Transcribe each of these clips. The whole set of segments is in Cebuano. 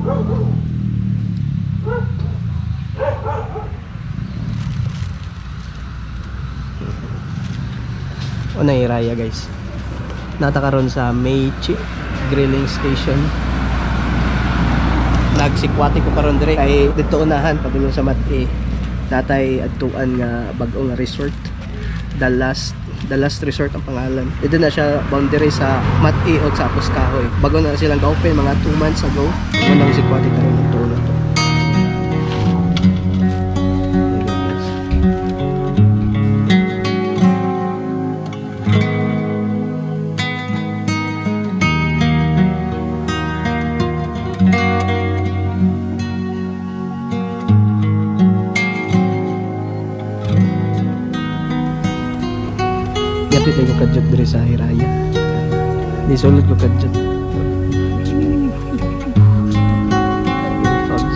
O na Hiraya, guys. Nata karon sa Meichi Grilling Station. Nagsikwati ko karon dire kay didto unahan padulong sa Mat-i. Natay adtuan nga bag-o nga resort. The Last Resort ang pangalan. Dito na siya boundary sa Mat-i o sa Apos Kahoy. Bago na silang ga-open mga 2 months ago. Mo nang sikwati karon ng tulo to. Yapit na ko kadyot diri sa Hiraya. Di sulod ko kadyot. Fog.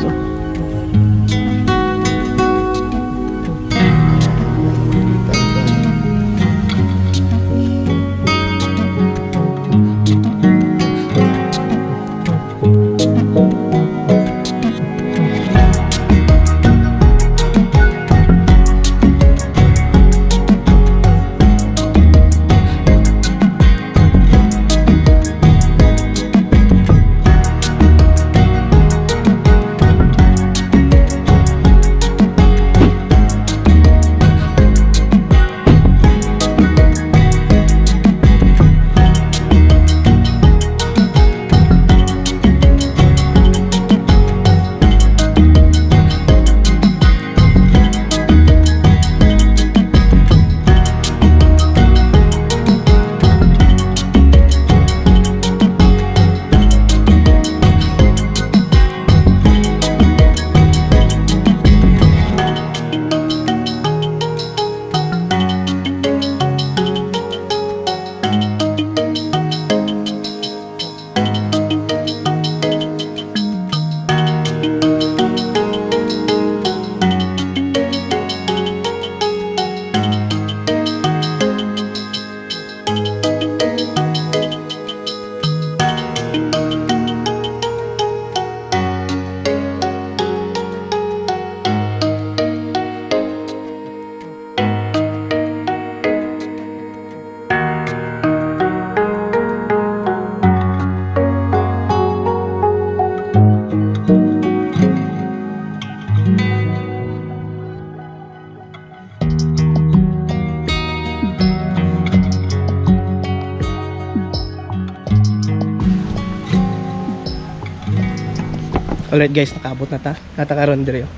Alright guys, nakaabot na ta. Nata karon diri, oh.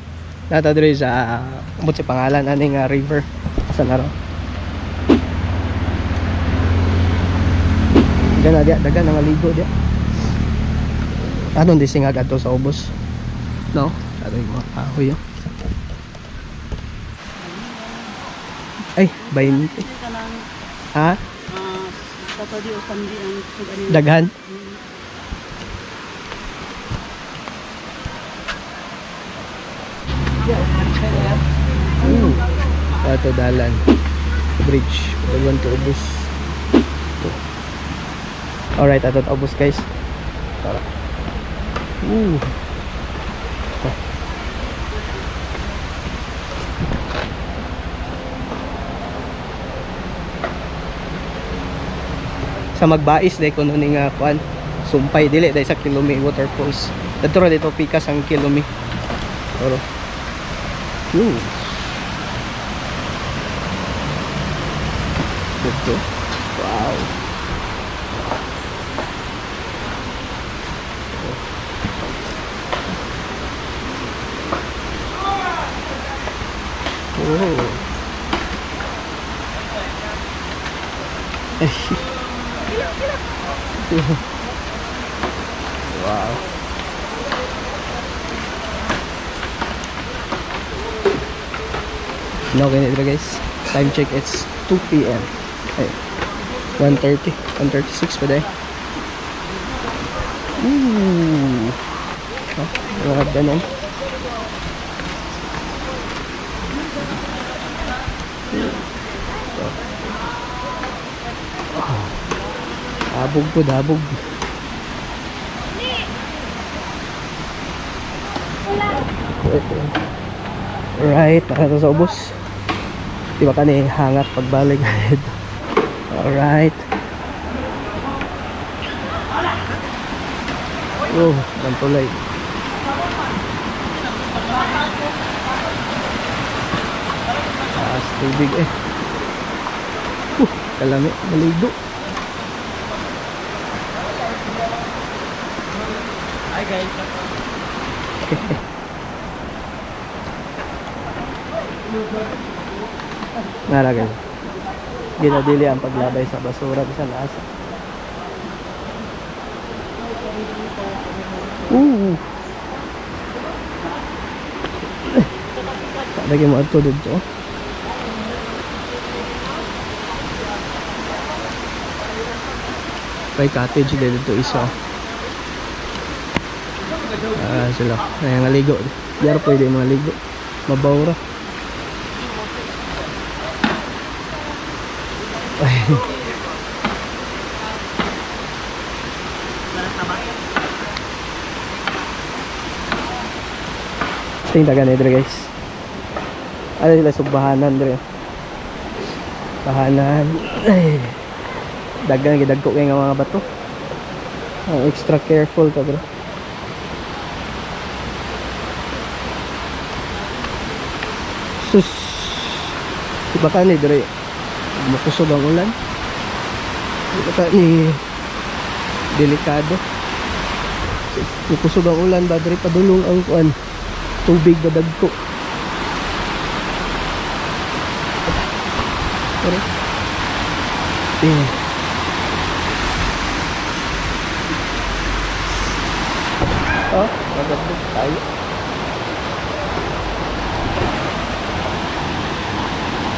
Nata diri sa ambot sa pangalan ani nga river sa naro. Dagan na diya, dagan nga ligo diya. Anong disingag adto sa ubos? No? Ato yung mga kahoy, oh. Ay, 20. Kanang Ha? Saturday o Sunday ang sug ani. Daghan? Ooh. Ato dalan. Bridge. Padulong to ubos. Ito. Alright, ato to ubos, guys. Tara. Ooh. Ito. Sa magbais dai kuno ni nga kuan sumpay dili dai sa Kilumi Waterfalls. Dadto ra dito pikas ang Kilumi. Oro. Ooh. Dito. Wow. Oh. Ay. Wow. No, ganito guys. Time check, it's 2 p.m. Ay, 1:30. 1:36 pa dahil. Ooh. Oh, mga ganun. Ito. Oh. Habog po, habog. Alright, nakita sa ubos. Di ba kani hangat pagbalik? Alright. Oh, bantulay. Taas tubig eh. Kalami, maligo. Hi guys. Nara guys. Ginadili ang paglabay sa basura bisan asa. Ooh. Lagi mo ato dito. May cottage din dito isa. Ah, sila. Ay, nga ligo. Yara pwede yung mga ligo. Mabawra. Tingin taga nito guys. Ano sila sugbahanan dire. Bahanan. Ay. Daghan gidagko kay nga mga bato. Ang extra careful ka bro. Sus. Di ba ka ni dire? Makusog ang ulan. Di ba ka ni delikado. Makusog ang ulan ba dire padulong ang kuan tubig ba dagko. Pero eh. Oh, magandang tayo.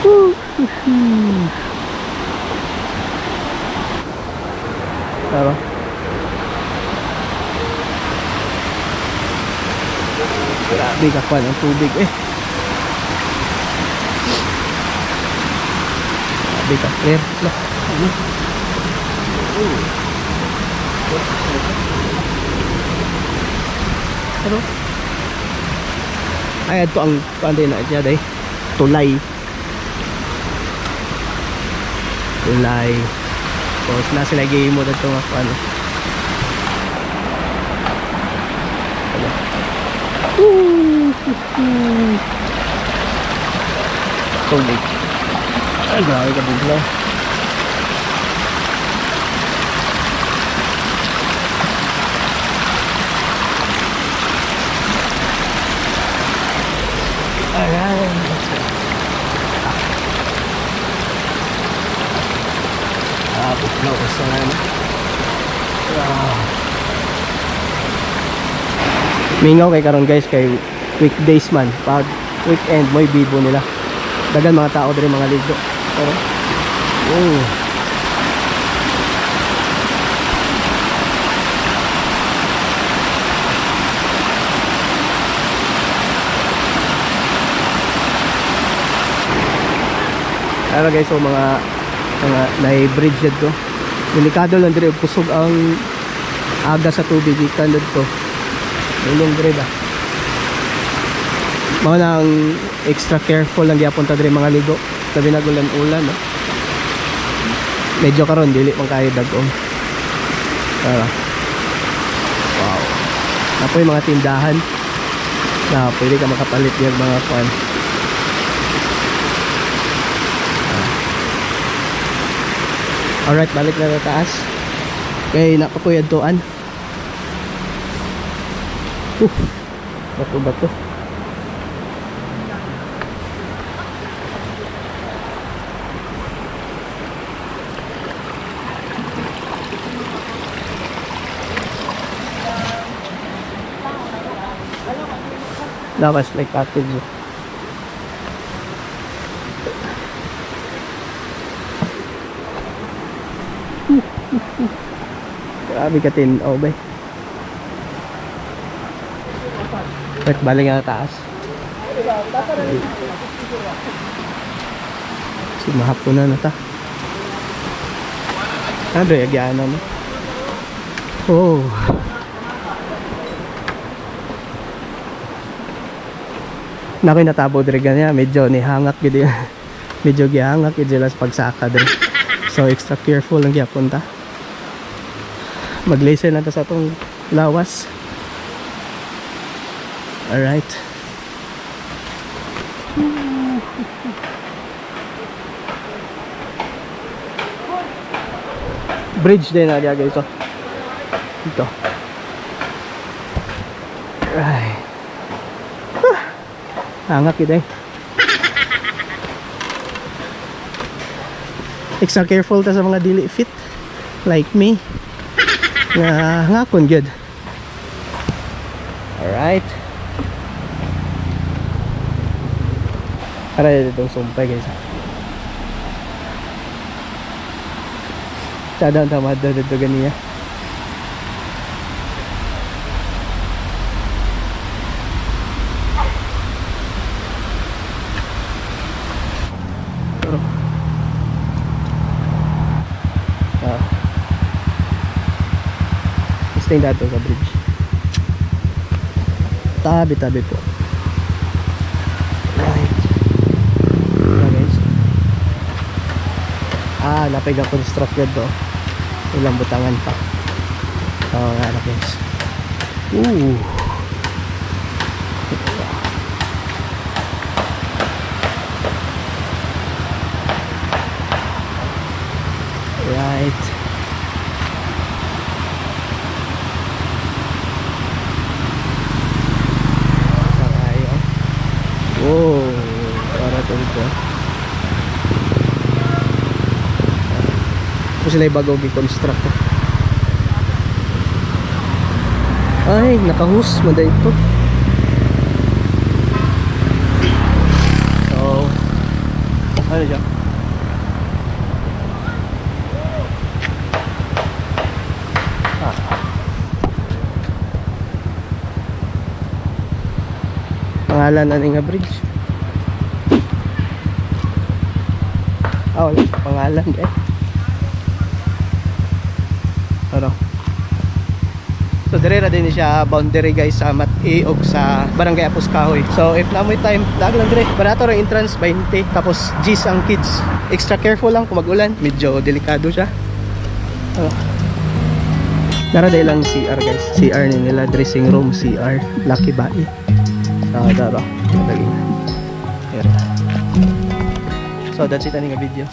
Woo! Tara. Grabe kakuan ang tubig eh. Grabe ka clear. Lah, ano? Ano? Ay, ito ang kuan din na siya day. Tulay. Tulay. Tapos na sila game mo dito nga kuan. Ano? Woo! Tubig. Ay, grabe ka buglaw. Alright. Ah, buglaw ko sa ano. Ah. Mingaw kay karon guys kay weekdays man pag weekend mo'y bibo nila. Dagan mga tao diri mga ligo. Pero oh. Pero guys, so mga na bridge dito. Delikado lang diri kusog ang aga sa tubig gikan didto. Dulong diri ba. Mao nang extra careful lang gyapon ta diri mga ligo. Labi na ulan-ulan no. Medyo karon dili man kayo dagom. Tara. Wow. Napoy mga tindahan na pwede ka makapalit yung mga kwan. Alright, balik na sa taas. Kay nakapoy adtoan. Bato-bato. Lakas like cottage. Grabe ka tin-oh, bay. Wait, balik nga taas. Si mahaponan na ta. Ano, yagyaan na no? Oh. Na ako'y natabo diri ganiya, medyo nihangak gid, medyo gihangak gid sila sa pagsaka diri. So extra careful lang gyapon ta. Mag-listen na ta sa atong lawas. Alright. Bridge din na diya, guys. Oh. Ito. Ay. Ah. Hangak yun eh. Extra careful ta sa mga dili fit like me. Nga ngakon gyud. Alright. Para ditong sumpay, guys. Sada ang tamad daw dito ganiya. Pero ah. Basta yung dato sa bridge. Tabi-tabi po. Right. Yeah, guys. Ah, napay ga constructed do. Ilang butangan pa. Oo nga na, guys. Ooh. Right. Kakayo. Whoa, para to dito. Ito sila yung bago gi-construct. Ay, nakahus man ito. So, ano siya? Ah. Pangalan ani nga bridge? Ah, wala siya pangalan eh. Ano? So dire ra din siya boundary, guys, sa Mat-A og sa Barangay Apos Kahoy. So if na moy time, lag lang dire. Barato ra entrance, 20, tapos G's ang kids. Extra careful lang kung mag-ulan, medyo delikado siya. Oh. Nara dahil lang CR, guys. CR ni nila, dressing room CR, Lucky Bai. So daro, madali na. Pero. So that's it ani nga video.